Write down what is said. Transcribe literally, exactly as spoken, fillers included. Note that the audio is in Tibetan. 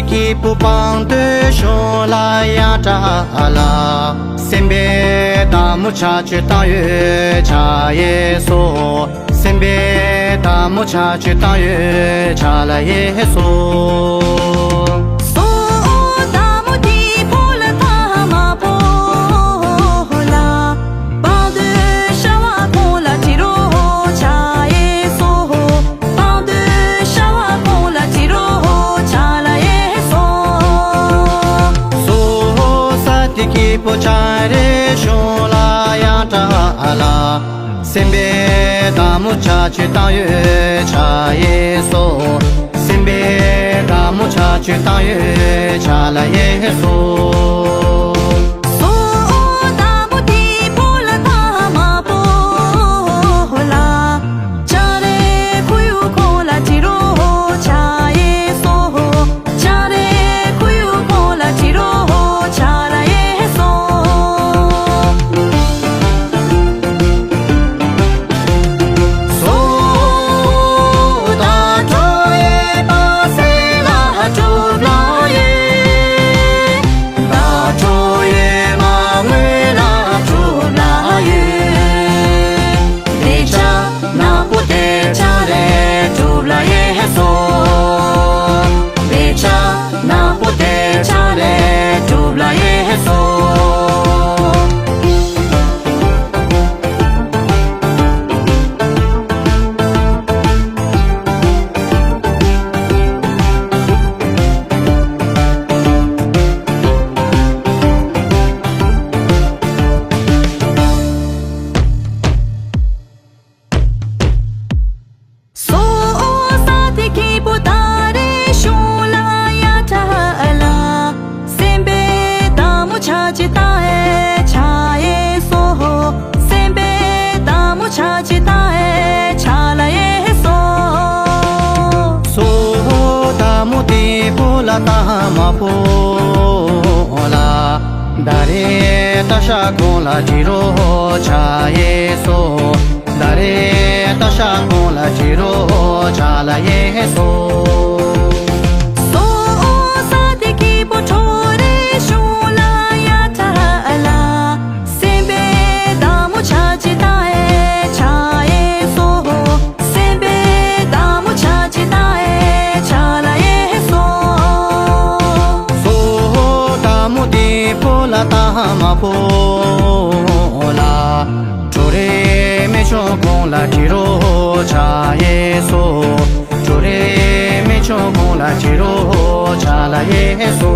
སྐྱེས་བུ་དཔང་འདོད་གཞུང་ལ་ཡང་བྲག་ལ། སེམས་དཔའི་བདག་མོ་ཕྱག་མཆོད་བཏང་ཡོད་ཕྱག་གཡས་སོ། སེམས་དཔའི་བདག་མོ་ཕྱག་མཆོད་བཏང་ཡོད་ཕྱག་ལ་གཡས་སོ། སོ་བདག་མོ་དེའི་ཕོ་ལ་ཐ་མ་པོ་ལ། དཔང་འདོད་ཤ་བ་ཁོང་ལ་དྲི་རོ་ཕྱག་གཡས་སོ། དཔང་འདོད་ཤ་བ་ཁོང་ལ་དྲི་རོ་ཕྱག་ལ་གཡས་སོ། སོ་ས་དེ་སྐྱེས་བུ་ལྕགས་རི་གཞུང་ལ་ཡང་བྲག་ལ། སེམས་དཔའི་བདག་མོ་ཕྱག་མཆོད་བཏང་ཡོད་ཕྱག་གཡས་སོ། སེམས་དཔའི་བདག་མོ་ཕྱག་མཆོད་བཏང་ཡོད་ཕྱག་ལ་གཡས་སོ། སོ་བདག་མོ་དེའི་ཕོ་ལ་ཐ་མ་པོ་ལ། ལྕགས་རི་ཁོར་ཡུག་ཁོང་ལ་དྲི་རོ་ཕྱག་གཡས་སོ། ལྕགས་རི་ཁོར་ཡུག་ཁོང་ལ་དྲི་རོ་ཕྱག་ལ་གཡས་སོ། སོ་བདག་ཁྲོ་ཡོད་པ་སེ་ལ་གྲུབ་ལ་ཡོད། བདག་ཁྲོ་ཡོད་མ་ངོས་ལ་གྲུབ་ལ་ཡོད། དེ་ཆ་ནག་པོ་དེ་ཆ་རེ་གྲུབ་ལ་ཡེ་སོ། དེ་ཆ་ནག་པོ་དེ་ཆ་རེ་གྲུབ་ལ་ཡེ་སོ། སོ་ས་དེ་སྐྱེས་བུ་ད་རེ་གཞུང་ལ་ཡ་བྲག་ལ། སེམས་དཔའི་བདག་མོ་ཕྱག་ཅི་ཏང་ཨེ་ཕྱག་ཨེ་སོ། སེམས་དཔའི་བདག་མོ་ཕྱག་ཅི་ཏང་ཨེ་ཕྱག་ལ་ཨེ་སོ། སོ་བདག་མོ་དེ་ཕོ་ལ་ཏ་མ་ཕོ་ལ། ད་རེ་ཏ་ཤ་ཁོང་ལ་དྲི་རོ་ཕྱག་ཨེ་སོ། ད་རེ་ཏ་ཤ་ཁོང་ལ་དྲི་རོ་ཕྱག་ལ་ཨེ་སོ། སོ་ས་དེ་སྐྱེས་བུ་ཁྲོ་རེ་གཞུང་ལ་ཡ་བྲག་ལ། སེམས་དཔའི་བདག་མོ་ཕྱག་ཅི་ཏང་ཨེ་ཕྱག་ཨེ་སོ། སེམས་དཔའི་བདག་མོ་ཕྱག་ཅི་ཏང་ཨེ་ཕྱག་ལ་ཨེ་སོ། སོ་བདག་མོ་དེ་ཕོ་ལ་ཏ་མ་ཕོ་ལ། ཁྲོ་རེ་མེ་ཆུང་ཁོང་ལ་དྲི་རོ་ཕྱག་ཨེ་སོ། ཁྲོ་རེ་མེ་ཆུང་ཁོང་ལ་དྲི་རོ་ཕྱག་ལ་ཨེ་སོ།